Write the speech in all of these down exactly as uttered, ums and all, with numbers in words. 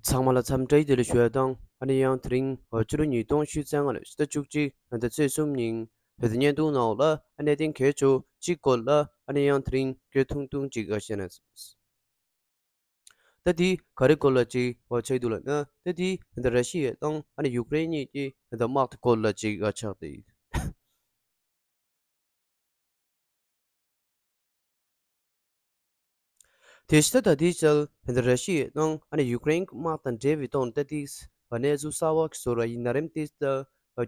ཚང་མ་ལ་འཚམས་འདྲི་བདེ་ལེགས་ཞུ་ཡ་དང་། ཨ་ནི་ཡང་དེ་རིང་ཕྱི་ལོ་ཉིས་སྟོང་ཉི་ཤུ་རྩ་ལྔ་ལོའི་ཕྱི་ཟླ་བཅུ་གཅིག་ཟླ་ཚེས་གསུམ་ཉིན་བོད་དུ་བརྙན་ཐུང་ནང་ལ་གནད་དོན་གལ་ཆེ་གཅིག་སྐོར་ལ་ཨ་ནི་ཡང་དེ་རིང་སྐད་ཐུང་ཐུང་ཅིག་བཤད་ན། ད་དེ་ག་རེ་སྐོར་ལ་ཅིག་ཆགས་འདུག་ལབ་ན། ད་དེ་ད་ར་ཤི་ཡ་དང་ཨ་ནི་ཡུཀ་རེན་གཉིས་ཀྱི་ད་དམག་དེ་སྐོར་ལ་ཅིག་ཆགས་ཏེ། དེ་ཕྱི་ད་ལྟའི་ཆར་ད་ར་ཤི་ཡ་དང་ཨ་ནི་ཡུཀ་རེན་གྱི་དམག་དང་འབྲེལ་བའི་ཐོག་ནས་ད་ལྟའི་གནས་ཚུལ་གསར་བ་ཞིག་བཟོ་ར་ཡིན་ན་རེམ། དེ་ད་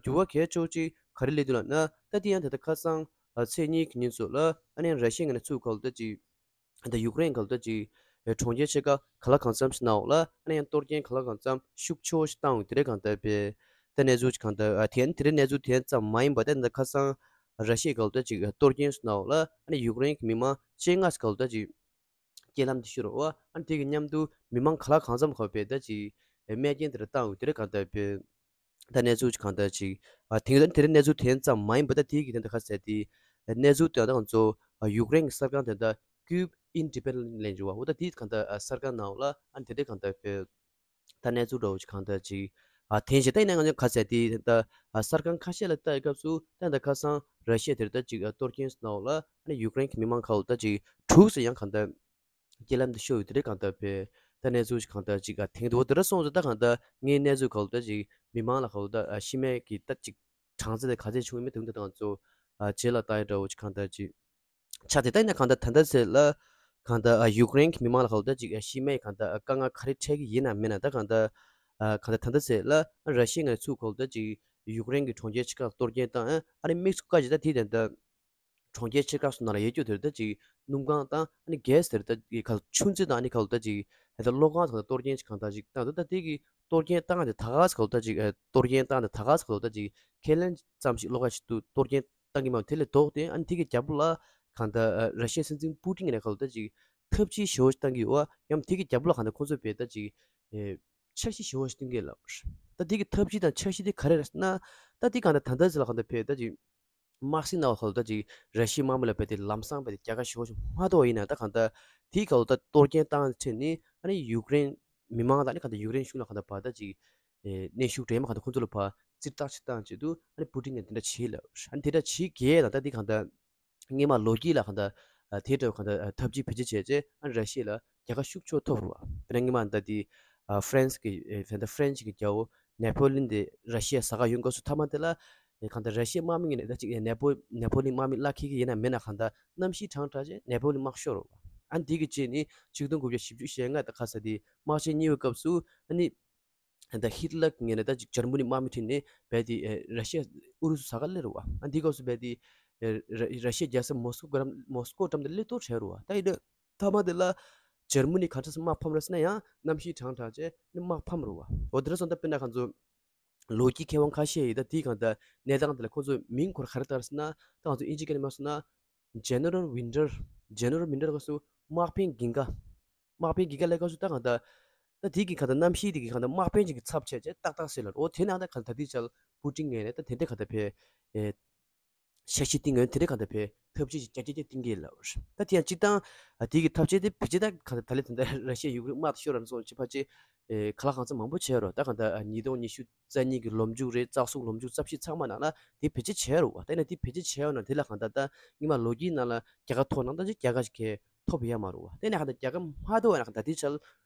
འགྱུར་བ་གལ་ཆེ་ཅིག་ག་རེ་སླེབས་འདུག་ལབ་ན། ད་དེ་ཡང་ད་ལྟ་ཁ་སང་ཚེས་གཉིས་ཀྱི་ཉིན་ཚོ་ལ་ཨ་ནི་ར་ཤི་ཡའི་ངོས་ནས་ཚུར་ག་ལ་ད་ཅིག་ད་ཡུཀ་རེན་ག་ལ་ད་ཅིག་གྲོང་ཁྱེར་ཕྱེད་ཀ་ག་ལ་གང་འཚམ་ཞིག་ནང་ལ་ཨ་ནི་ཡང་གཏོར་སྐྱོན་ག་ལ་གང་འཚམ་ཤུགས་ཆེ་བོ་ཞིག་བཏང་ཡོད། དེ་རེད། གང་ལྟར་བས་ད་གནས་ཚུལ་ཅིག་གང་ལྟར་ཨ་དེ་ཡང་དེ་རེད། གནས་ཚུལ་དེ་ཙམ་མ་ཡིན་པ། ད་ད་ཁ་སང་ར་ཤི་ཡའི་ག་ལ་ད་ཅིག་གཏོར་སྐྱོན་ཞིག་ནང་ལ་ཨ་ནི་ཡུཀ་རེན་གྱི་མི་མང་བཅོ་ལྔ་ཞིག་ག་ལ་ད་ཅིག་རྐྱེན་ལམ་དུ་ཤོར་བ། ཨ་ནི་དེ་གི་མཉམ་དུ་མི་མང་ག་ལ་གང་འཚམ་ག་བས་ད་ཅིག་རྨས་སྐྱོན་དེ་འདྲ་བཏང་ཡོད། དེ་རེད། གང་ལྟར་བས་ད་གནས་ཚུལ་ཅིག་གང་ལྟར་ཅིག་ཨ་དེང་སང་དེ་རིང་གནས་ཚུལ་དེ་ཙམ་མ་ཡིན་པ། ད་དེ་གི་དེ་འདྲ་ཁ་གསལ་དེ་གནས་ཚུལ་དེ་ད་ང་ཚོ་ཨ་ཡུཀ་རེན་གྱི་གསར་ཁང་དེ་འདྲ་Kyiv Independent ལབ་འགྱུར་བ། འོ་ད་དེ་གང་ལྟར་ཨ་གསར་ཁང་ནང་ལ་ཨ་ནི་དེ་འདྲ་གང་ལྟར་བས་ད་གནས་ཚུལ་འདྲ་བོ་ཅིག་གང་ལྟར་ཅིག་ཨ་དེ་བཞིན་ད་ཡིན་ན་ང་ཚོ་ཁ་གསལ་དེ་ད་ཨ་གསར་ཁང་ཁ་ཤས་ལ་ལྟ་ཡི་སྐབས་སུ་ད་ད་ཁ་སང་ར་ཤི་ཡ་དེར་ད་ཅིག་ཨ་གཏོར་སྐྱོན་ནང་ལ་ཨ་ནི་ཡུཀ་རེན་གྱི་མི་མང་ག་ལ་ད་ཅིག་དྲུག་ཙམ་ཡང་གང་ལྟར་རྐྱེན་ལམ་དུ་ཤོར་ཡོད། དེ་རེད། གང་ལྟར་བས་ད་གནས་ཚུལ་ཅིག་གང་ལྟར་ཅིག་ཨ་དེང་དུ་འོ་དེ་འདྲ་སོང་ཙང་ད་གང་ལྟར་ངའི་གནས་ཚུལ་ག་ལ་ད་ཅིག་མི་མང་ལ་ག་ལ་ད་ཨ་ཤི་རྨས་ཀྱི་ད་ཅིག་གྲངས་ཚད་དེ་ག་ཚད་བྱུང་ཡོད་མེད་དེ་འདྲ་ད་ང་ཚོ་ཨ་རྗེས་ལ་ལྟ་ཡི་འདྲ་བོ་ཅིག་གང་ལྟར་ཅིག་ཆགས་ཏེ། ད་ཡིན་ན་གང་ལྟར་ད་ལྟ་ཚེ་ལ་གང་ལྟར་ཨ་ཡུཀ་རེན་གྱི་མི་མང་ལ་ག་ལ་ད་ཅིག་ཨ་ཤི་རྨས་གང་ལྟར་ཨ་དཀའ་ངལ་ག་རེ་འཕྲད་ཀྱི་ཡིན་ན་མེད་ན། ད་གང་ལྟར་ཨ་གང་ལྟར་ད་ལྟ་ཚེ་ལ་ཨ་ར་ཤི་ཡ་ངོས་ཚུར་ག་ལ་ད་ཅིག་ཡུཀ་རེན་གྱི་གྲོང་ཁྱེར་ཕྱེད་ཀ་གཏོར་སྐྱོན་བཏང་། ཨ་ཨ་ནི་དམིགས་སུ་བཀར་ཅིག་ད་དེ་ད་ལྟ་གྲོང་ཁྱེར་ཕྱེད་ཀ་སོགས་ནང་ལ་ཡོད་རྒྱུ་དེར་ད་ཅིག་སྣུམ་ཁང་དང་ཨ་ནི་གྷེ་སི་དེར་ད་ཅིག་ག་ལ་ཆུ་མཛོད་དང་ཨ་ནི་ག་ལ་ད་ཅིག་ད་གློག་ཁང་དང་གཏོར་སྐྱོན་ཅིག་གང་ལྟར་ཅིག་བཏང་འདུག་ད་དེ་གི་གཏོར་སྐྱོན་བཏང་སྟེ་ད་ག་ས་ག་ལ་ད་ཅིག་ཨ་གཏོར་སྐྱོན་བཏང་སྟེ་ད་ག་ས་ག་ལ་ད་ཅིག་ཁས་ལེན་ཙམ་ཞིག་བློ་ཁ་ཞིག་ཏུ་གཏོར་སྐྱོན་བཏང་གི་མ་དེ་ལས་ལྡོག་སྟེ། ཨ་ནི་དེ་གི་རྒྱབ་ལོགས་ལ་གང་ལྟར་ཨ་ར་ཤི་ཡའི་སྲིད་འཛིན་པུ་ཏིན་གྱིས་ནས་ག་ལ་ད་ཅིག་ཐབས་ཇུས་ཞེ་པོ་ཞིག་བཏང་གི་ཡོད་པ། ཡང་དེ་གི་རྒྱབ་ལོགས་གང་ལྟར་ཁོང་ཚོས་བས་ད་ཅིག་ཨེ་འཆར་གཞི་ཞེ་པོ་ཞིག་བཏིང་གི་ལབ། ད་དེ་གི་ཐབས་ཇུས་དང་འཆར་གཞི་དེ་ག་རེ་རེད་ཟེར་ན། ད་དེ་གང་ལྟར་ད་ལྟ་ཟེར་ལ་གང་ལྟར་བས་ད་ཅིག་དམག་སྲིད་ནང་ལ་ག་ལ་ད་ཅིག་ར་ཤི་ཡའི་དམག་མི་ལ་བས་དེ་ལམ་སང་བས་དེ་རྒྱལ་ཁ་ཞེ་པོ་ཞིག་མ་ཐོབ་པ་ཡིན་ན། ད་གང་ལྟར་དེ་ག་ལ་ད་གཏོར་སྐྱོན་བཏང་ཚེ་ནི་ཨ་ནི་ཡུཀ་རེན་མི་མང་དང་ཨ་ནི་གང་ལྟར་ཡུཀ་རེན་གཞུང་ལ་གང་ལྟར་བ་ད་ཅིག་ཨེ་གནོན་ཤུགས་འདྲ་མིན་གང་ལྟར་ཁོང་ཚོ་ལ་བ་ཙིར་ཐག་ཅིག་བཏང་ཆེད་དུ་ཨ་ནི་པུ་ཏིན་གྱིས་དེ་འདྲ་བྱས་ལབ། ཨ་ནི་དེ་འདྲ་བྱེད་དགོས་ལ་ད་དེ་གང་ལྟར་སྔོན་མ་ལོ་རྒྱུས་ལ་གང་ལྟར་ཨ་དེ་འདྲ་གང་ལྟར་ཨ་ཐབས་ཇུས་བེད་སྤྱོད་བྱས་རྗེས་ཨ་ནི་ར་ཤི་ཡ་ལ་རྒྱལ་ཁ་ཤུགས་ཆེ་ཐོབ་རེད་བ། དཔེར་ན་སྔོན་མ་ད་དེ་ཨ་ཧྥ་རན་སི་གི་ཨེ་ད་ཧྥ་རན་སི་གི་རྒྱལ་པོ་ནེ་པོ་ལིན་དེ་ར་ཤི་ཡ་ཟ་ག་ཡོང་སྐབས་སུ་མཐའ་མ་དེ་ལ་ཨེ་གང་ལྟར་ར་ཤི་ཡའི་དམག་མི་ངོས་ནས་ད་ཅིག་ཨེ་ནེ་པོ་ནེ་པོ་ལིན་དམག་མི་བརླག་ཁེལ་གི་ཡིན་ན་མེད་ན་གང་ལྟར་གནམ་གཤིས་གྲང་དྲགས་རྗེས་ནེ་པོ་ལིན་དམག་ཤོར་རེད་བ། ཨ་ནི་དེ་གི་རྗེས་ནི་ཆིག་སྟོང་དགུ་བརྒྱ་བཞི་བཅུ་ཞེ་ལྔ་ད་ག་ས་དེ་དམག་ཆེན་གཉིས་པའི་སྐབས་སུ་ཨ་ནི་ད་ཧིད་ལར་ངོས་ནས་ད་ཅིག་འཇར་མ་ནི་དམག་མི་ཁྲིད་ནས་བས་དེ་ཨེ་ར་ཤི་ཡ་ཨུ་རུ་སུ་ཟ་ག་སླེབས་རེད་བ། ཨ་འདི་སྐབས་སུ་བས་དེ་ཨེ་ར་ར་ཤི་ཡའི་རྒྱལ་ས་མོ་སི་ཀོ་འགྲམ་མོ་སི་ཀོ་འགྲམ་དུ་སླེབས་གཏོར་བྱས་རེད་བ། ད་ཡིན་ན་མཐའ་མ་དེ་ལ་འཇར་མ་ནི་ག་འདྲ་སེ་དམག་ཕམ་རེད་ཟེར་ན་ཡང་གནམ་གཤིས་གྲང་དྲགས་རྗེས་ནི་དམག་ཕམ་རེད་བ། འོ་དེ་འདྲ་སོང་ཙང་ད་དཔེར་ན་ང་ཚོ་ལོ་རྒྱུས་མཁས་དབང་ཁ་ཤས་ཡིས་ད་དེའི་གང་ལྟར་གནས་སྟངས་དེ་ལ་ཁོང་ཚོས་མིང་ཁོ་རང་ག་རེ་བཏགས་རེད་ཟེར་ན། ད་ང་ཚོ་དབྱིན་ཇི་སྐད་ནས་མར་སོང་ན་General Winter། General Winter ལབ་སྐབས་སུ་དམག་དཔོན་ཀིང་ཀ། དམག་དཔོན་ཀིང་ཀ་ལབ་སྐབས་སུ་ད་གང་ལྟར་ད་དེའི་གི་གང་ལྟར་གནམ་གཤིས་དེ་གི་གང་ལྟར་དམག་དཔོན་ཅིག་གི་ཚབ་བྱས་བྱས་ཏག་ཏག་ཟེར་ལབ། འོ་དེ་ནང་ད་གང་ལྟར་དེའི་ཆར་པུ་ཏིན་ངོས་ནས་ད་དེ་འདྲ་གང་ལྟར་བས་ཨེ་འཆར་གཞི་བཏིང་ངོས་དེ་འདྲ་གང་ལྟར་བས་ཐབས་ཇུས་ཅིག་རྒྱ་སྐྱེད་ཅིག་བཏིང་གི་ལབ། ད་དེ་ཡང་སྤྱིར་བཏང་ཨ་དེ་གི་ཐབས་ཇུས་དེ་བེད་སྤྱོད་ད་གང་ལྟར་ད་ལན་དེ་འདྲ་ར་ཤི་ཡ་ཡུཀ་རེན་དམག་དེ་ཤོར་ར་སོང་ཅི་ཕ་ཅི་ཨེ་ག་ལ་གང་འཚམ་མང་པོ་བྱས་རོ། ད་གང་ལྟར་ཨ་ཉིས་སྟོང་ཉི་ཤུ་རྩ་གཉིས་ཀྱི་ལོ་མཇུག་རེད། རྩ་གསུམ་ལོ་མཇུག་རྩ་བཞི་ཚང་མ་ནང་ལ་དེ་བེད་སྤྱོད་བྱས་རོ་བ། ད་ཡིན་ན་དེ་བེད་སྤྱོད་བྱས་ཡོད་ན་དེ་ལ་གང་ལྟར་ད་སྔོན་མ་ལོ་རྒྱུས་ནང་ལ་རྒྱལ་ཁ་ཐོབ་ན་ད་ཅི་རྒྱལ་ཁ་ཞིག་གས་ཐོབ་ཡ་མ་རོ་བ། དེ་ནས་གང་ལྟར་རྒྱལ་ཁ་མ་ཐོབ་ཡ་ན་གང་ལྟར་དེ་ཆར་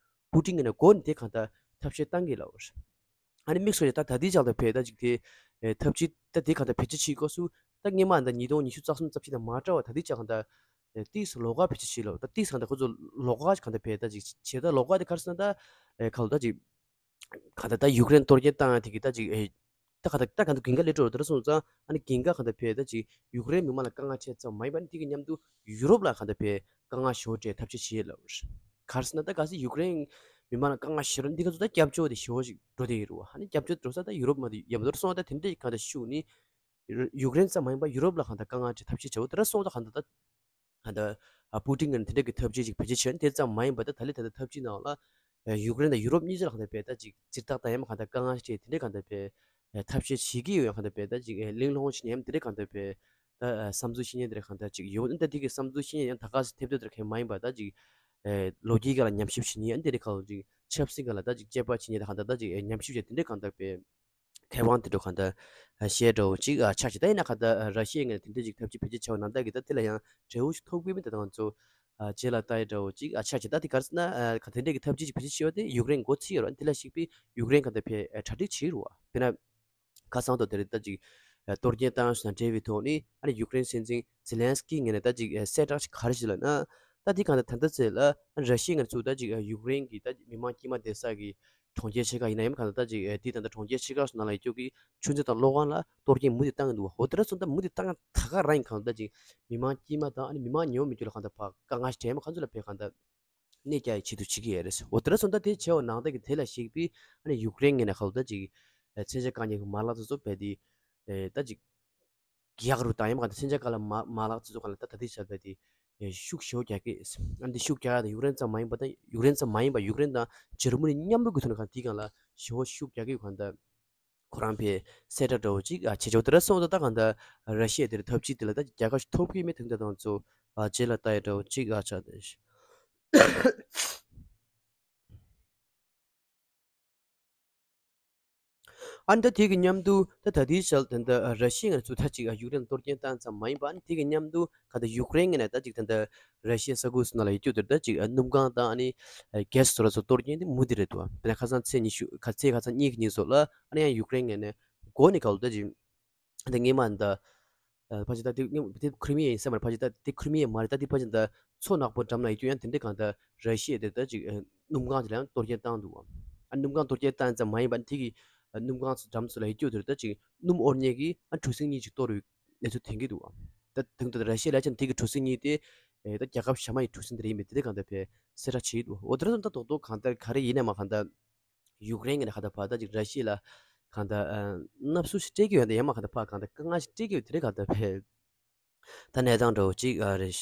པུ་ཏིན་གྱིས་ནས་འགོ་ནས་དེ་གང་ལྟར་ཐབས་ཤེས་བཏང་གི་ལབ། ཨ་ནི་དམིགས་སུ་ཡ་ད་ད་ལྟའི་ཆར་ད་བས་ད་ཅིག་དེ་ཨེ་ཐབས་ཇུས་ད་དེ་གང་ལྟར་བེད་སྤྱོད་བྱེད་དགོས་སུ་ད་སྔོན་མ་ད་ཉིས་སྟོང་ཉི་ཤུ་རྩ་གསུམ་རྩ་བཞི་དང་མ་འདྲ་བ་ད་ལྟའི་ཆར་གང་ལྟར་ཨེ་ཏིས་ལོགས་ཀ་བེད་སྤྱོད་བྱེད་ལོ། ད་ཏིས་གང་ལྟར་ཁོ་ཚོ་ལོགས་ཀ་གང་ལྟར་བས་ད་ཅིག་བྱེད་ད་ལོགས་ཀ་དེ་ག་རེ་ཟེར་ན་ད་ཨེ་གང་ལྟར་ད་ཅིག་གང་ལྟར་ད་ཡུཀ་རེན་གཏོར་སྐྱོན་བཏང་ཡ་དེ་གི་ད་ཅིག་ཨེ་ད་གང་ལྟར་ད་གང་ལྟར་གིན་ག་ལེ་འགྲོ་རུ་ད་ར་སོང་ཙང་ཨ་ནི་གིན་ག་གང་ལྟར་བས་ད་ཅིག་ཡུཀ་རེན་མི་མང་ལ་དཀའ་ངལ་འཕྲད་ཙམ་མ་ཡིན་པ་ནི་དེ་གི་མཉམ་དུ་ཡུ་རོབ་ལ་གང་ལྟར་བས་དཀའ་ངལ་ཞེ་པོ་འཕྲད་ཐབས་ཤེས་བྱེད་ལབ། ག་རེ་ཟེར་ན་ད་གལ་སྲིད་ཡུཀ་རེན་མི་མང་ལ་དཀའ་ངལ་ཞེ་པོ་འདི་ག་ཚོ་ད་སྐྱབས་བཅོལ་དེ་ཞེ་པོ་ཞིག་འགྲོ་བསྡད་ཡོད་རེད་བ། ཨ་ནི་སྐྱབས་བཅོལ་འགྲོ་ས་ད་ཡུ་རོབ་མ་གཏོགས་ཡོད་མ་རེད། སོང་ཙང་ད་དེ་འདྲའི་གང་ལྟར་ཤུགས་ནི་ཡུཀ་རེན་ཙམ་མ་ཡིན་པ་ཡུ་རོབ་ལ་གང་ལྟར་དཀའ་ངལ་འཕྲད་ཐབས་ཤེས་བྱ་བ་དེ་འདྲ་སོང་ཙང་གང་ལྟར་ད་གང་ལྟར་ཨ་པུ་ཏིན་གྱིས་དེ་འདྲ་གི་ཐབས་ཇུས་ཅིག་བེད་སྤྱོད་བྱས་ནས། དེ་ཙམ་མ་ཡིན་པ་ད་ད་ལྟའི་ད་ལྟ་ཐབས་ཇུས་ནང་ལ་ཡུཀ་རེན་དང་ཡུ་རོབ་གཉིས་ཆ་ལ་གང་ལྟར་བས་ད་ཅིག་ཇི་ལྟར་ད་ཡང་མ་གང་ལྟར་དཀའ་ངལ་འཕྲད་དེ་འདྲ་གང་ལྟར་བས་ཐབས་ཤེས་བྱེད་ཀྱི་ཡོད། ཡང་གང་ལྟར་བས་ད་ཅིག་གླེང་སློང་བྱེད་ནས་ཡང་དེ་འདྲ་གང་ལྟར་བས་ད་བསམ་ཚུལ་བཤད་མཁན་དེ་འདྲ་གང་ལྟར་ཅིག་ཡོད། ད་དེ་གི་བསམ་ཚུལ་བཤད་མཁན་ཡང་ད་ག་སེ་ཐེབས་ཐེབས་དེ་འདྲ་གང་མ་ཡིན་པ་ད་ཅིག་ལོ་རྒྱུས་སྒང་ལ་ཉམས་ཞིབ་བྱེད་མཁན་ཡང་དེ་འདྲ་གང་ཅིག་ ཆབ་སྲིད་སྒང་ལ་ད་ཅིག་དཔྱད་པ་བྱེད་མཁན་ད་གང་ལྟར་ད་ཅིག་ཉམས་ཞིབ་བྱས་དེ་འདྲའི་གང་ལྟར་པའི་མཁས་དབང་དེ་འདྲ་གང་ལྟར་བཤད་འདྲ་བོ་ཅིག་ཆགས་ཤིང་། ད་ཡིན་ན་གང་ལྟར་ར་ཤི་ཡའི་ངོས་ནས་དེ་འདྲ་ཅིག་ཐབས་ཇུས་བེད་སྤྱོད་བྱས་པ་ནང་ལྟར་གྱི་ད་དེ་ལ་ཡང་འབྲས་བུ་ཞིག་ཐོབ་ཀྱི་མིན་ད་ང་ཚོ་རྗེས་ལ་ལྟ་ཡི་འདྲ་བོ་ཅིག་ཆགས་ཤིང་། ད་དེ་ག་རེ་ཟེར་ན་ག་དེ་འདྲའི་གི་ཐབས་ཇུས་ཅིག་བེད་སྤྱོད་བྱས་པ་དེ་ཡུཀ་རེན་མགོ་ཚོས་ཡོད་རེད། དེ་ལ་གཞིགས་པའི་ཡུཀ་རེན་གང་ལྟར་ཕར་གྲ་སྒྲིག་བྱས་རེད་བ། དཔེར་ན། ཁ་སང་དུ་དེ་རིང་ད་ཅིག་གཏོར་སྐྱོན་བཏང་ཡོད་ཟེར་དང་འབྲེལ་བའི་ཐོག་ནས་ཨ་ནི་ཡུཀ་རེན་སྲིད་འཛིན་ཛེ་ལན་སི་ཀི་ངོས་ནས་ད་ཅིག་གསལ་བསྒྲགས་ཤིག་ག་རེ་ཞིག་ལབ་ན། ད་དེ་གང་ལྟར་ད་ལྟ་ཚེ་ལ་ར་ཤི་ཡའི་ངོས་ནས་ཚུར་ད་ཅིག་ཡུཀ་རེན་གྱི་ད་མི་མང་དཀྱུས་མ་བསྡད་ས་གི་གྲོང་ཁྱེར་ཆེ་ཁག་ཡིན་ན་ཡང་གང་ལྟར་ད་ཅིག་དེ་ད་ལྟ་གྲོང་ཁྱེར་ཆེ་ཁག་སོགས་ནང་ལ་ཡོད་རྒྱུ་གི་ཆུ་མཛོད་དང་གློག་ཁང་ལ་གཏོར་སྐྱོན་མུ་མཐུད་བཏང་གི་འདུག་བ། འོ་དེ་འདྲ་སོང་ད་མུ་མཐུད་བཏང་ཡང་ད་ག་རང་ཡིན་གང་ལྟར་ད་ཅིག་མི་མང་དཀྱུས་མ་དང་ཨ་ནི་མི་མང་ཉུང་མི་རྒྱུ་ལ་གང་ལྟར་ཕར་དཀའ་ངལ་འཕྲད་མ་ག་ཚོད་ལ་ཕར་གང་ལྟར། གནས་རྒྱ་ཡི་ཆེད་དུ་བྱེད་ཀྱི་ཡོད་རེད། འོ་དེ་འདྲ་སོང་ད་དེ་བྱས་པ་ནང་ལྟར་གྱི་དེ་ལ་གཞིགས་པའི་ཨ་ནི་ཡུཀ་རེན་ངོས་ནས་ག་ལ་ད་ཅིག་མཚོན་ཆ་བཀག་ཉར་གྱི་མ་ལག་དེ་ཚོ་རྦད་དེ་ད་ཅིག་ཡག་རུ་བཏང་ཡིན་པ་ག་ད་མཚོན་ཆ་བཀག་ལ་མ་མ་ལག་དེ་ཚོ་ག་ལ་ད་ད་ལྟའི་ཆར་རྦད་དེ་ཤུགས་ཞེ་པོ་རྒྱག་གི། ཨ་ནི་དེ་ཤུགས་རྒྱག་ཡ་དང་ཡུཀ་རེན་ཙམ་མ་ཡིན་པ་དང་ཡུཀ་རེན་ཙམ་མ་ཡིན་པ་ཡུཀ་རེན་དང་འཇར་མ་ནི་མཉམ་པོ་གི་ཐོག་ནས་ག་དེའི་སྒང་ལ་ཞེ་པོ་ཤུགས་རྒྱག་གི་ཡོད་ག་ད། ཁོ་རང་ཕར་གསལ་བསྒྲགས་འདྲ་བོ་ཅིག་ཨ་བྱེད་ཆོག་དེ་འདྲ་སོང་ཙང་ད་གང་ལྟར་ར་ཤི་ཡ་དེར་ཐབས་ཇུས་དེ་ལ་ད་རྒྱལ་ཁ་ཞིག་ཐོབ་ཀྱི་མེད་དེ་འདྲ་དང་ཚོ་ཨ་རྗེས་ལ་ལྟ་ཡ་འདྲ་བོ་ཅིག་ཨ་ཆགས་ཏེ། ཨ་ནི་ད་དེ་གི་མཉམ་དུ་ད་ད་ལྟའི་ཆར་ད་ལྟ་ར་ཤི་ཡ་ངོས་ནས་ཚུར་ད་ཅིག་ཨ་ཡུཀ་རེན་གཏོར་སྐྱོན་བཏང་ཙམ་མ་ཡིན་པ་ཨ་ནི་དེ་གི་མཉམ་དུ་གང་ལྟར་ཡུཀ་རེན་ངོས་ནས་ད་ཅིག་ད་ལྟ་ར་ཤི་ཡའི་ས་ཁུལ་སོགས་ནང་ལ་ཡོད་རྒྱུ་དེར་ད་ཅིག་ཨ་སྣུམ་ཁང་དང་ཨ་ནི་གྷེ་སི་སོགས་ལ་སོགས་གཏོར་སྐྱོན་དེ་མུ་མཐུད་རེད་འདུག་དཔེར་ན་ཁ་སང་ཚེས་ཉི་ཤུ་ཁ་ཚེས་ཁ་སང་གཉིས་ཀྱི་ཉིན་སོགས་ལ་ཨ་ནི་ཡང་ཡུཀ་རེན་ངོས་ནས་འགོ་ནས་ག་ལ་ད་ཅིག་ད་སྔོན་མ་ད་ཕལ་ཆེར་ད་དེ་དེ་ཁི་རི་མི་ཡ་ཡིན་ས་མ་རེད། ཕལ་ཆེར་ད་དེ་ཁི་རི་མི་ཡ་མ་རེད། ད་དེ་ཕལ་ཆེར་ད་མཚོ་ནག་པོ་འགྲམ་ལ་ཡོད་རྒྱུ་ཡང་དེ་འདྲའི་གང་ལྟར་ར་ཤི་ཡ་དེ་ད་ཅིག་སྣུམ་ཁང་དེ་ལ་ཡང་གཏོར་སྐྱོན་བཏང་འདུག་ཨ་སྣུམ་ཁང་གཏོར་སྐྱོན་བཏང་ཙམ་མ་ཡིན་པ་དེ་གི་སྣུམ་ཁང་འགྲམ་ཚོ་ལ་ཡོད་རྒྱུ་དེར་ད་ཅིག་སྣུམ་དབོར་མཁན་གྱི་ཨ་གྲུ་གཟིངས་གཉིས་ཅིག་གཏོར་བའི་གནས་ཚུལ་ཐོན་གྱི་འདུག་ད་དེང་དུ་ར་ཤི་ཡ་ལ་ཅང་དེ་གི་གྲུ་གཟིངས་གཉིས་དེ་ད་རྒྱལ་ཁབ་གཞན་མ་ཡི་གྲུ་གཟིངས་དེ་རེད་ཡིན་པས་དེ་འདྲའི་གང་ལྟར་ཕར་གསལ་བསྒྲགས་བྱས་འདུག་འོ་དེ་འདྲ་སོང་ད་རྡོག་རྡོག་གང་ལྟར་ག་རེ་ཡིན་ནའི་མ་གང་ལྟར། ཡུཀ་རེན་གྱི་ནས་ག་ད་ཕར་ད་ཅིག་ར་ཤི་ཡ་ལ་གང་ད་ཨ་མནར་གསོ་ཞིག་སྤྲད་ཀྱི་ཡོད་ད་ཡང་མ་ག་ད་ཕར་གང་ད་དཀའ་ངལ་ཞིག་སྤྲད་ཀྱི་ཡོད་དེ་རེད་ག་ད་ཕར་ད་གནས་སྟངས་འདྲ་བོ་ཅིག་ཨ་རེད།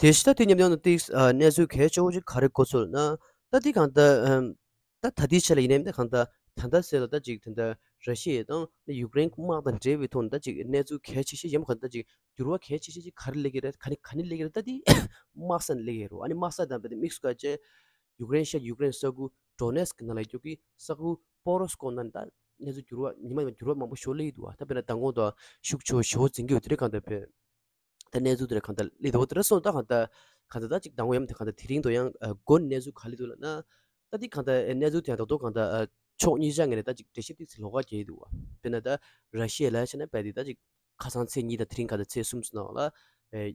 དེ་ཤི་ད་དེ་མཉམ་དུ་ཡང་ཏིག་ཨ་གནས་ཚུལ་གལ་ཆེ་བོ་ཅིག་ག་རེ་གོ་ཚོད་ན་ད་དེ་གང་ད་ཨམ། ད་ད་ལྟའི་ཆ་ལ་ཡིན་ནའི་ད་གང་ལྟར་ད་ལྟ་ཟེར་ལ་ད་ཅིག་ད་ལྟ་ར་ཤི་ཡ་དང་ཡུཀ་རེན་དམག་དང་འབྲེལ་བའི་ཐོག་ནས་ད་ཅིག་གནས་ཚུལ་གལ་ཆེ་ཤོས་ཡིན་པ་གང་ལྟར་ད་ཅིག་འགྱུར་བ་གལ་ཆེ་ཤོས་ཅིག་ག་རེ་སླེབས་ཀྱི་རེད། ག་ནས་ག་ནས་སླེབས་ཀྱི་རེད། ད་དེ་དམག་ས་ནས་སླེབས་ཀྱི་རེད། ཨ་ནི་དམག་ས་དང་དཔེ་དེ་དམིགས་སུ་བཀར་བྱས་ཡུཀ་རེན་ཤར་ཡུཀ་རེན་ས་ཁུལ་ཌོ་ནེ་སི་ཀི་ནང་ལ་ཡོད་རྒྱུ་གི་ས་ཁུལ་པོ་རོ་སི་ཀོ་ནང་ད་གནས་ཚུལ་འགྱུར་བ་ཉི་མ་ཉི་མ་འགྱུར་བ་མང་པོ་ཤོར་སླེབས་ཀྱི་འདུག་ད་དཔེར་ན་མདང་དགོང་དང་ཤུགས་ཆེ་བོ་ཞེ་པོ་འཛིན་གྱི་ཡོད་དེ་རེད་གང་ལྟར་དཔེ། ད་གནས་ཚུལ་དེ་ར་གང་ལྟར་སླེབས་འདུག་དེ་ར་སོང་ད་གང་ལྟར་གང་ལྟར་ད་ཅིག་དང་པོ་ཡང་དེ་གང་ལྟར་དེ་རིང་དུ་ཡང་ཨ་འགོ་ནས་གནས་ཚུལ་ག་རེ་འདུག་ལབ་ན། ད་དེ་གང་ལྟར་ཨ་གནས་ཚུལ་དེ་ཡང་རྡོག་རྡོག་གང་ལྟར་ཨ་ཕྱོགས་གཉིས་ཆ་ངོས་ནས་ད་ཅིག་འགྲེལ་བཤད་ཏོག་ཙམ་ལོགས་ཀ་རྒྱག་གི་འདུག་དཔེར་ན་ད་ར་ཤི་ཡ་ལ་བྱས་ན་དཔེ་དེ་ད་ཅིག་ཁ་སང་ཚེས་གཉིས་དང་དེ་རིང་གང་ལྟར་ཚེས་གསུམ་ཙམ་ནང་ལ་ཨ་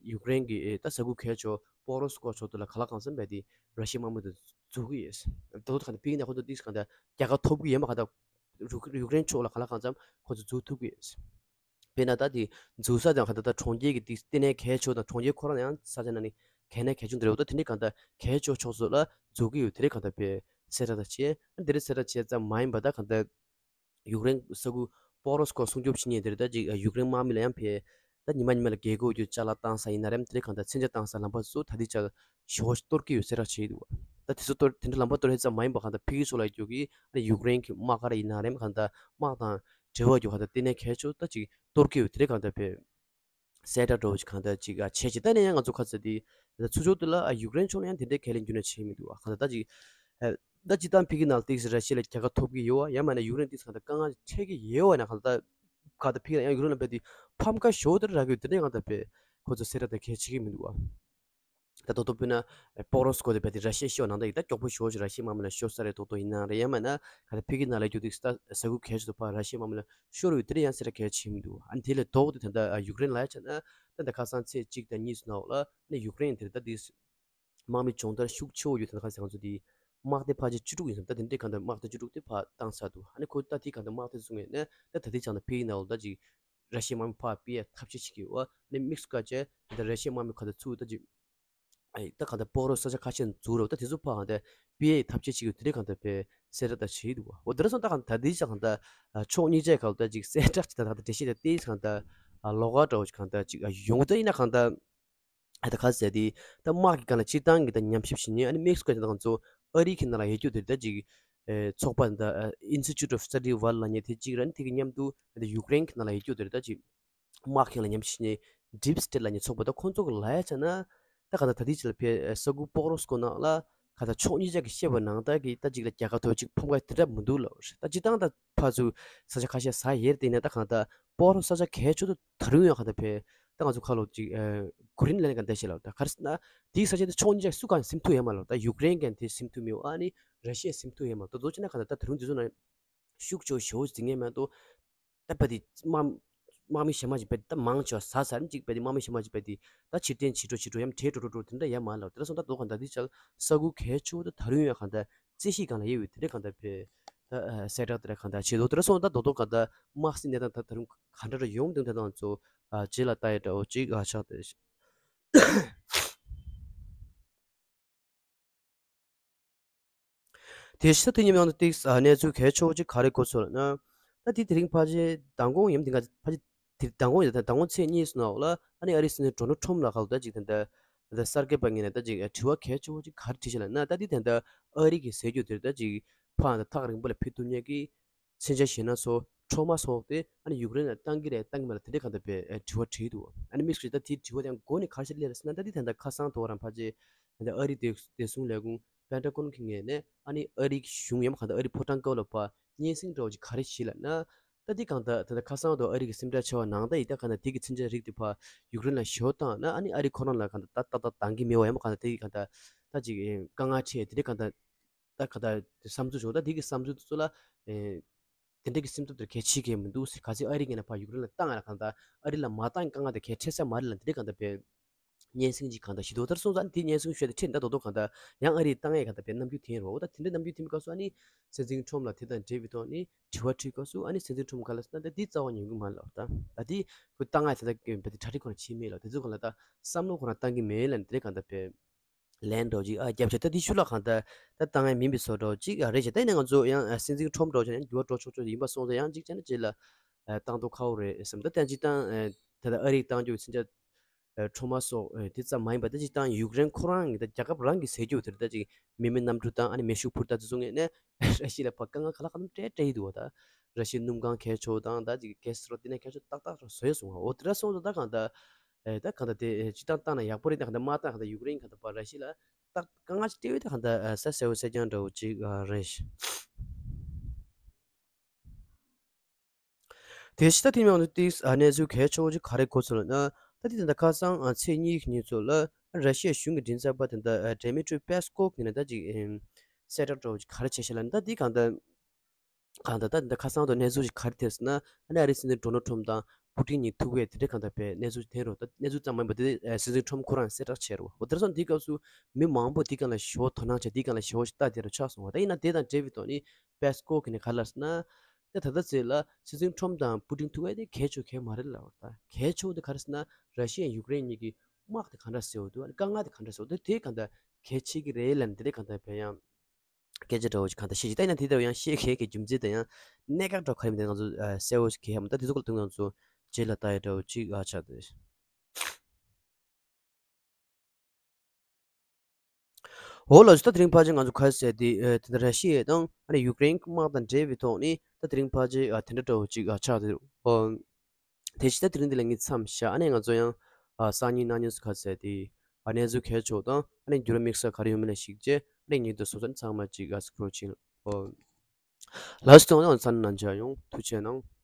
ཡུཀ་རེན་གྱི་ཨ་ད་ས་ཁུལ་གལ་ཆེ་པོ་རོ་སི་ཀོ་ཕྱོགས་དེ་ལ་གང་ལ་གང་འཚམ་དཔེ་དེ་ར་ཤི་ཡའི་དམག་མི་དེ་འཛུལ་གྱི་ཡོད། རྡོག་རྡོག་གང་ལྟར་ཕ་གི་ནས་ཁོ་ཚོ་ཏོག་ཙམ་གང་ལྟར་རྒྱལ་ཁ་ཐོབ་ཀྱི་ཡོད་མ་གང་ལྟར་ཡུཀ་རེན་ཕྱོགས་ལ་གང་ལ་གང་འཚམ་ཁོ་ཚོ་འཛུལ་ཐུབ་ཀྱི་ཡོད། དཔེར་ན་ད་དེ་འཛུལ་ས་དང་གང་ལྟར་ད་གྲོང་ཁྱེར་གྱི་དེ་ལྟེ་གནས་གལ་ཆེ་བ་དང་གྲོང་ཁྱེར་ཁོ་རང་ཡང་ས་ཆ་ནང་ནས་གལ་གནད་གལ་ཆེན་དེ་རེད་བ། ད་དེ་འདྲའི་གང་ལྟར་གལ་ཆེ་བ་ཕྱོགས་སོགས་ལ་འཛུལ་གྱི་ཡོད་དེ་འདྲའི་གང་ལྟར་དཔེ་གསལ་བསྒྲགས་དང་བྱས། ཨ་དེ་འདྲའི་གསལ་བསྒྲགས་བྱས་ཙམ་མ་ཡིན་པ་ད་གང་ལྟར་ཡུཀ་རེན་ས་ཁུལ་པོ་རོ་སི་ཀོ་སྲུང་སྐྱོབ་བྱེད་མཁན་དེ་རེད། ད་ཅིག་ཡུཀ་རེན་དམག་མི་ལ་ཡང་ཕར་ད་ཉི་མ་ཉི་མ་ལ་རྒྱལ་སྒོ་རྒྱུ་ཅ་ལག་བཏང་ས་ཡིན་ན་རེད། དེ་འདྲའི་གང་ལྟར་མཚོན་ཆ་བཏང་ས་ལམ་པ་སོགས་ད་དེ་ཅག་ཞེ་པོ་གཏོར་གྱི་ཡོད་གསལ་བསྒྲགས་བྱས་འདུག་ད་དེ་ཚོ་གཏོར་དེ་འདྲའི་ལམ་པ་གཏོར་ཡས་ཙམ་མ་ཡིན་པ་གང་ལྟར་ཕ་གི་ཕྱོགས་ལ་ཡོད་རྒྱུ་གི་ཨ་ནི་ཡུཀ་རེན་གྱི་དམག་སྒར་ཡིན་ན་རེད། གང་ལྟར་དམག་དང་འབྲེལ་བ་རྒྱུ་གང་ལྟར་ལྟེ་གནས་གལ་ཆེ་ད་ཅིག་གཏོར་གྱི་ཡོད་དེ་རེད། གང་ལྟར་དཔེ་གསལ་བསྒྲགས་འདྲ་བོ་ཞིག་གང་ལྟར་ཅིག་ཨ་བྱས་ཅིག་ད་ནས་ཡང་ང་ཚོ་ཁ་ཚ་དེ་ད་ཚུར་ཕྱོགས་དེ་ལ་ཨ་ཡུཀ་རེན་ཕྱོགས་ནས་ཡང་དེ་འདྲའི་ཁས་ལེན་རྒྱུ་ནས་བྱས་མི་འདུག་ཨ་གང་ལྟར་ད་ཅིག་ཨ་ད་སྤྱིར་བཏང་ཕ་གི་ནང་ཏོག་ཙམ་ར་ཤི་ཡ་ལ་རྒྱལ་ཁ་ཐོབ་ཀྱི་ཡོད་བ། ཡང་མིན་ན་ཡུཀ་རེན་ཏོག་ཙམ་གང་ལྟར་དཀའ་ངལ་འཕྲད་ཀྱི་ཡོད་བ་ན་གང་ལྟར་གང་ལྟར་ཕ་གི་ནང་ཡང་ཡུཀ་རེན་ལ་དཔེ་དེ་ཕམ་ཁ་ཞེ་པོ་དེ་རག་གི་ཡོད། དེ་འདྲའི་གང་ལྟར་དཔེ་ཁོ་ཚོ་གསལ་བསྒྲགས་དེ་གལ་ཆེ་གི་མི་འདུག་ཨ། ད་རྡོག་རྡོག་དཔེར་ན་པོ་རོ་སི་ཀོ་དེ་དཔེ་དེ་ར་ཤི་ཡ་ཤོར་ནང་ད་ཡིག་ད་མགྱོགས་པོ་ཞེ་པོ་ཞིག་ར་ཤི་ཡའི་དམག་མི་ལ་ཤོར་ས་རེད། རྡོག་རྡོག་ཡིན་ན་རེད། ཡང་མིན་ན་གང་ལྟར་ཕ་གི་ནང་ལ་ཡོད་དུས་ས་ས་ཁུལ་གལ་ཆེ་དུ་ཕར་ར་ཤི་ཡའི་དམག་མི་ལ་ཤོར་ཡོད་དེ་འདྲ་ཡང་གསལ་བསྒྲགས་གལ་ཆེ་མི་འདུག་ཨ། དེ་ལས་ལྡོག་སྟེ་ད་ལྟ་ཡུཀ་རེན་ལ་ཡ་ཆ་ན་ད་ལྟ་ཁ་སང་ཚེས་གཅིག་དང་གཉིས་སུ་ནང་ལ་ནི་ཡུཀ་རེན་དེར་ད་དེ་དམག་མི་སྦྱོང་བརྡར་ཤུགས་ཆེ་བོ་ཡོད། དེ་ཁ་སང་ང་ཚོ་དེ་དམག་སྡེ་ཕལ་ཆེར་བཅུ་དྲུག་ཡིན་ཙང་ད་དེ་འདྲའི་གང་ལྟར་དམག་སྡེ་བཅུ་དྲུག་དེ་ཕར་བཏང་ཚར་འདུག་ཨ་ནི་ཁོ་ད་དེ་གང་ལྟར་དམག་སྡེ་བཟུང་ངེས་ནས་ད་ད་ལྟའི་ཆ་ནས་ཕ་གིའི་ནང་ལ་ད་ཅིག་ར་ཤི་ཡའི་དམག་མི་ཕར་སྤེལ་ཡ་ཐབས་ཤེས་བྱེད་ཀྱི་ཡོད། ཨ་ནི་དམིགས་སུ་བཀར་བྱས་ད་ར་ཤི་ཡའི་དམག་མི་གང་ལྟར་ཚུར་ད་ཅིག་ཨ་ད་གང་ལྟར་པོ་རོ་ས་ཆ་ཁ་ཤས་འཛུགས་རོགས། ད་དེ་ཚོ་ཕར་གང་ལྟར་སྤེལ་ཡ་ཐབས་ཤེས་བྱེད་ཀྱི་ཡོད། དེ་འདྲའི་གང་ལྟར་ཕར་གསལ་བསྒྲགས་ད་བྱེད་ཀྱི་འདུག་འོ་དེ་འདྲ་སོང་ད་གང་ད་ལྟའི་ཆ་གང་ལྟར་ཕྱོགས་གཉིས་ཆའི་གང་ལྟར་ཅིག་གསལ་བསྒྲགས་ཅིག་ད་གང་ལྟར་འགྲེལ་བཤད་ད་ཏོག་ཙམ་གང་ལྟར་ལོགས་ཀ་འདྲ་བོ་ཞིག་གང་ལྟར་ཅིག་ཡོང་གི་ད། ཡིན་ན་གང་ལྟར། ཨ་ད་ག་ཟེར་དེ། ད་དམག་གི་སྒང་ལ་སྤྱིར་བཏང་གི་ད་ཉམས་ཞིབ་བྱེད་མཁན་ཨ་ནི་དམིགས་སུ་བཀར་ནས་ང་ཚོ་ཨ་རི་གི་ནང་ལ་ཡོད་རྒྱུ་དེ་ད་ཅིག་ཨེ་ཚོགས་པ་ད་Institute of Study War ལབ་མཁན་དེ་གཅིག་རེད། ཨ་ནི་དེ་གི་མཉམ་དུ་ད་ཡུཀ་རེན་གི་ནང་ལ་ཡོད་རྒྱུ་དེ་ད་ཅིག་དམག་གི་སྒང་ལ་ཉམས་ཞིབ་བྱེད་མཁན་Deep State ལབ་མཁན་ཚོགས་པ་ད་ཁོང་ཚོ་གི་ལ་ཡ་ཆ་ན་ད་ ད་གང་ལྟར་ད་ལྟའི་ཆ་ལ་ཕེ་ས་ཁུལ་པོག་རོ་སི་ཀོ་ནང་ལ་གང་ལྟར་ཕྱོགས་གཉིས་ཆ་གི་བཤད་པ་ནང་ལྟར་གྱི་ད་ཅིག་ལ་རྒྱལ་ཁ་ཐོབ་ཅིག་ཕམ་ཁ་དེ་འདྲ་མི་འདུག་ལབ་རེད། ད་སྤྱིར་བཏང་ད་ཕར་ཚུར་ས་ཆ་ཁ་ཤས་ཟ་ཡེར་དེ་ནས་ད་གང་ལྟར་པོག་རོ་ས་ཆ་གལ་ཆེ་ཤོས་དེ་ད་རུང་ཡང་གང་ལྟར་ཕེ་ད་ང་ཚོ་ཁ་ལོ་ཅིག་གྷི་རིན་ལན་གང་ལྟར་བཤད་ལབ། ད་ག་རེ་ཟེར་ན་དེའི་ས་ཆ་དེ་ཕྱོགས་གཉིས་ཆ་སུ་གང་སིམ་ཐུབ་ཡོད་མ་ལབ། ད་ཡུཀ་རེན་གང་དེ་སིམ་ཐུབ་མེད། ཨ་ནི་ར་ཤི་ཡ་སིམ་ཐུབ་ཡོད་མ་ལབ། ད་གཙོ་ཆེ་ན་གང་ལྟར་ད་ད་རུང་དེ་ཚོ་ན་ཤུགས་ཆེ་ཤོས་ཟིན་ངེས་མ་གཏོགས། ད་བལ་དེ་དམག་དམག་མི་གཞན་མ་ཅིག་བལ་དེ་ད་མང་ཆེ་བ་ཟ་ཟ་རིམ་ཅིག་བལ་དེ་དམག་མི་གཞན་མ་ཅིག་བལ་དེ་ད་ཕྱིར་འཐེན་བྱེད་འགྲོ་བྱེད་འགྲོ་ཡང་བྲེལ་འགྲོ་འགྲོ་འགྲོ་དེ་འདྲ་ཡ་མ་ལབ། དེ་འདྲ་སོང་ད་དོ་གང་ལྟར་དེ་ཆགས་ས་ཁུལ་གལ་ཆེ་བོ་ད་ད་རུང་ཡང་གང་ལྟར་རྩོད་གཞི་སྒང་ལ་ཡོད་པའི་དེ་འདྲ་གང་ལྟར་བལ་ད་གསལ་བསྒྲགས་དེ་འདྲ་གང་ལྟར་བྱེད་འདུག། དེ་འདྲ་སོང་ད་དོ་དོ་གང་ལྟར་དམག་སྲིད་གནས་སྟངས་ད་ད་རུང་ག་འདྲ་འདྲ་ཡོང་དུས་ད་ང་ཚོ་རྗེས་ལ་ལྟ་ཡ་འདྲ་བོ་ཅིག་ཆགས་ཏེ། དེ་ཕྱི་ད་དེ་ཉིན་མང་དུ་ཏིག་གནས་ཚུལ་གལ་ཆེ་བོ་ཅིག་ག་རེ་གོ་ཚོད་ལ་ན། ད་དེ་དེ་རིང་ཕལ་ཆེར་མདང་དགོང་ཡིན་དེ་ག་ཕལ་ཆེར་དེ་མདང་དགོང་ཡིན་ད་མདང་དགོང་ཚེས་གཉིས་སུ་ནའོ་ལ་ཨ་ནི་ཨ་རིའི་སྲིད་འཛིན་ཌོ་ནལ་ཁྲོམ་ལ་ཁ་ལོ་ད་ཅིག་དེ་འདྲ་ད་གསར་འགོད་པ་ངོས་ནས་ད་ཅིག་དྲི་བ་གལ་ཆེ་བོ་ཅིག་ག་རེ་དྲིས་ཤག་ལབ་ན། ད་དེ་དེ་འདྲ་ཨ་རི་གི་ཟས་རྒྱུ་དེར་ད་ཅིག་ཕར་ད་ཐག་རིང་པོ་ལ་ཕུལ་ཐུབ་མཁན་གྱི་མཚོན་ཆ་ཞེད་སྣང་ཚོ་ཁྲོ་མ་སོགས་ཏེ་ཨ་ནི་ཡུཀ་རེན་ལ་བཏང་གི་རེད་བཏང་གི་མ་རེད་དེ་འདྲའི་གང་ལྟར་བའི་དྲི་བ་དྲིས་འདུག། ཨ་ནི་དམིགས་སུ་ད་དེའི་དྲི་བ་དེ་ཡང་མགོ་ནས་ག་རེ་ཞིག་སླེབས་རེད་ཟེར་ན། ད་དེ་ད་ལྟ་ཁ་སང་དོ་རང་ཕལ་ཆེར་ད་ལྟ་ཨ་རིའི་བདེ་བདེ་སྲུང་ལས་ཁུངས་པེན་ཊ་གོན་གྱི་ངོས་ནས་ཨ་ནི་ཨ་རིའི་གཞུང་ཡང་གང་ལྟར་ཨ་རིའི་ཕོ་བྲང་སྐབས་ལ་ཕར་སྙན་སེང་འདྲ་བོ་ཅིག་ག་རེ་ཞིག་ལབ་ན། ད་དེ་གང་ལྟར་ད་ལྟ་ཁ་སང་དུ་ཨ་རི་གི་སེམས་ཁྲལ་ཆེ་བ་ནང་ད་ཡིན་ད་གང་ལྟར་དེ་གི་མཚོན་ཆ་རིགས་དེ་ཕར་ཡུཀ་རེན་ལ་ཞོ་བཏང་ན་ཨ་ནི་ཨ་རི་ཁོ་རང་ལ་གང་ལྟར་ད་ད་ད་འདང་གི་མེད་པ་ཡང་གང་ལྟར་དེ་གི་གང་ལྟར་ད་ཅིག་དཀའ་ངལ་འཕྲད་དེ་འདྲའི་གང་ལྟར། ད་ག་ད་བསམ་ཚུལ་བྱུང་། ད་འདི་གི་བསམ་ཚུལ་དེ་ཚོ་ལ་ཨེ་དེ་འདྲ་གི་སེམས་ཚོར་དེར་གལ་ཆེ་གི་མི་འདུག་ཟེར། ག་ཚོད་ཨ་རི་གི་ནས་ཕར་ཡུཀ་རེན་ལ་བཏང་ཡ་ལ་གང་ལྟར་ཨ་རི་ལ་མ་བཏང་དཀའ་ངལ་དེ་གལ་འཕྲད་ས་མ་རེད་ལ་འདི་འདྲ་གང་ལྟར་བས་སྙན་སེང་ཅིག་གང་ལྟར་ཞིག་འདུག། ད་སོང་ཙང་དེ་སྙན་སེང་ཞུས་ཏེ་ཁྲིད་ད་དོ་དོ་གང་ལྟར་ཡང་ཨ་རི་བཏང་ཡ་གང་ལྟར་བས་རྣམ་འགྱུར་ཐེན་རོ། ད་དེ་འདྲ་རྣམ་འགྱུར་ཐེན་པའི་སྐབས་སུ་ཨ་ནི་སྲིད་འཛིན་ཁྲོམ་ལ་དེ་དང་འབྲེལ་བའི་ཐོག་ནས་དྲི་བ་དྲིས་སྐབས་སུ་ཨ་ནི་སྲིད་འཛིན་ཁྲོམ་ག་ལ་ཟེར་ན་ད་འདི་རྩ་བ་ཉན་གི་མ་ལབ། ད་ད་འདི་ཁོས་བཏང་ཡ་དེ་ད་གྲ་སྒྲིག་ཁོ་རང་བྱས་མེད་ལ་དེ་ཚོ་གང་ལ་ད་བསམ་བློ་ཁོ་རང་བཏང་གི་མེད་ལ་འདི་འདྲ་གང་ལྟར་བས། ལན་འདྲ་བོ་ཅིག་ཨ་རྒྱབ་ཆ་ད་དེ་ཤུ་ལ་གང་ལྟར་ད་བཏང་ཡ་མིན་པའི་བཟོ་འདྲ་བོ་ཅིག་ཨ་རེད་ཤག། ད་ཡིན་ན་ང་ཚོ་ཡང་ཨ་སྲིད་འཛིན་ཁྲོམ་འདྲ་བོ་ཅིག་ཡང་འགྱུར་བ་འགྲོ་ཆོག་ཆོག་ཡིན་པ་སོང་ཙང་ཡང་ཅིག་བྱས་ན་ཅིག་ལ་ཨ་བཏང་དོ་ཁག་པོ་རེད་བསམ། ད་ད་ཅིག་བཏང་ཨ་ད་ལྟ་ཨ་རིས་བཏང་རྒྱུ་ཚིན་ཆ་ཨ་ཁྲོ་མ་སོགས་ཨ་དེ་ཙམ་མ་ཡིན་པ་ད་ཅིག་བཏང་ཡུཀ་རེན་ཁོ་རང་གི་ད་རྒྱལ་ཁབ་རང་གི་ཟས་རྒྱུ་དེར་ད་ཅིག་མི་མེད་གནམ་གྲུ་བཏང་ཨ་ནི་མེ་ཤུགས་འཕུར་ད་དེ་ཚོ་ངོས་ནས་ར་ཤི་ལ་ཕར་དཀའ་ངལ་ག་ལ་ག་ལ་སྤྲད་སྤྲད་ཡི་འདུག་བ། ད་ར་ཤི་སྣུམ་གང་གལ་ཆེ་བོ་དང་ད་ཅིག་གྷེ་སི་རོ་དེ་ནས་གལ་ཆེ་བོ་ཏག་ཏག་བཟོ་ཡ་སོང་བ། འོ་དེ་འདྲ་སོང་ཙང་ད་གང་ལྟར། ཨེ་ད་གང་ལྟར་དེ་ཨེ་སྤྱིར་བཏང་བཏང་ན་ཡག་པོ་རེད། ད་གང་ལྟར་མ་བཏང་གང་ལྟར་ཡུཀ་རེན་གང་ལྟར་ཕར་ར་ཤི་ལ་ད་དཀའ་ངལ་ཅིག་སྤྲད་ཡོད། ད་གང་ལྟར་ཨ་གསལ་གསལ་བོ་གསལ་རྐྱང་འདྲ་བོ་ཅིག་ཨ་རེད། དེ་ཕྱི་ད་དེ་མཉམ་དུ་ཏིག་ཨ་གནས་ཚུལ་གལ་ཆེ་བོ་ཅིག་ག་རེ་གོ་ཚོད་ལ་ན། ད་དེ་ད་ལྟ་ཁ་སང་ཨ་ཚེས་གཉིས་ཉིན་ཚོ་ལ་ར་ཤི་ཡའི་གཞུང་གི་མགྲིན་ཚབ་པ་དེ་འདྲ་ཨ་ཌི་མི་ཊི་རི་པེ་སི་ཀོབ་ཡིན་ན་ད་ཅིག་ཨེམ་གསལ་བསྒྲགས་འདྲ་བོ་ཅིག་ག་རེ་བྱས་ཤག་ལ་ན། ད་དེ་གང་ལྟར། གང་ལྟར་ད་འདི་ཁ་སང་དུ་གནས་ཚུལ་ཞིག་ག་རེ་ཐོན་སོང་ན། ཨ་ནི་ཨ་རིའི་སྲིད་འཛིན་ཌོ་ནལ་ཁྲོམ་དང་པུ་ཏིན་གཉིས་ཐུག་པའི་དེ་འདྲའི་གང་ལྟར་བའི་གནས་ཚུལ་ཞིག་ཐོན་རོ། ད་གནས་ཚུལ་ཙམ་མ་ཡིན་པ་དེ་སྲིད་འཛིན་ཁྲོམ་ཁོ་རང་གསལ་བསྒྲགས་བྱས་རོ། འོ་དེར་སོང་དེའི་སྐབས་སུ་མི་མང་པོ་དེའི་སྒང་ལ་ཞེ་པོ་དོ་སྣང་བྱས་དེའི་སྒང་ལ་ཞེ་པོ་ཞིག་ལྟ་བསྡད་རོ་ཆགས་སོང་བ། ད་ཡིན་ན་དེ་དང་འབྲེལ་བའི་ཐོག་ནས་པེ་སི་ཀོབ་གིས་ནས་ག་རེ་ལབ་སོང་ན། ད་ད་ལྟ་ཚེ་ལ་སྲིད་འཛིན་ཁྲོམ་དང་པུ་ཏིན་ཐུག་པ་དེ་གལ་ཆེ་གལ་མ་རེད་ལབ་པ། ད་གལ་ཆེ་བོ་དེ་ག་རེ་ཟེར་ན་ར་ཤི་ཡ་ཡུཀ་རེན་གཉིས་ཀྱི་དམག་དེ་ག་འདྲ་ཟེར་བ་འདུག་ཨ་ནི་དཀའ་ངལ་དེ་ག་འདྲ་ཟེར་བ་འདུག་དེ་གང་ལྟར་གལ་ཆེ་གི་རེད་ལབ་ནས་དེ་འདྲའི་གང་ལྟར་བས་ཡང་། སྐད་ཆ་འདྲ་བོ་ཅིག་གང་ལྟར་བཤད་ཅིག་ད་ཡིན་ན་དེ་ལྟ་བུ་ཡང་བཤད་མཁན་གྱི་རྒྱུ་མཚན་དང་ཡང་གནད་འགག་འདྲ་བོ་ག་རེ་མིན་དེ་ང་ཚོ་ཨ་གསལ་བོ་ཞིག་གལ་ཡང་མི་འདུག་དེ་ཚོ་སྐོར་ལ་དུང་ང་ཚོ་རྗེས་ལ་ལྟ་ཡ་འདྲ་བོ་ཅིག་ཨ་ཆགས་འདུག་འོ་ལགས་སོ། ད་དེ་རིང་ཕལ་ཆེར་ང་ཚོ་ག་རེ་ཟེར་དེ་ཨ་དེ་འདྲ་ར་ཤི་ཡ་དང་ཨ་ནི་ཡུཀ་རེན་དམག་དང་འབྲེལ་བའི་ཐོག་ནས་ད་དེ་རིང་ཕལ་ཆེར་ཨ་དེ་འདྲ་འདྲ་བོ་ཅིག་ཨ་ཆགས་འདུག་འོ། དེ་ཕྱི་ད་དེ་རིང་འདི་ལ་ངས་མཚམས་བཞག་ཨ་ནི་ང་ཚོ་ཡང་ཨ་སང་ཉིན་གནངས་ཉིན་སུ་ག་ཚད་དེ་ཨ་གནས་ཚུལ་གལ་ཆེ་བ་དང་ཨ་ནི་འགྱུར་བ་དམིགས་བསལ་ག་རེ་ཡོད་མེད་ལ་གཞིགས་རྗེས་ཨ་ནི་ངེད་དུ་སོ་སོ་ཚང་མ་ཅིག་ཨ་སི་ཁྲོ་ཆིན་ཨོ་ལགས་སོ། ཚང་མ་ཚང་ནང་འཇགས་ཡོང་། ཐུགས་རྗེ་གནང་།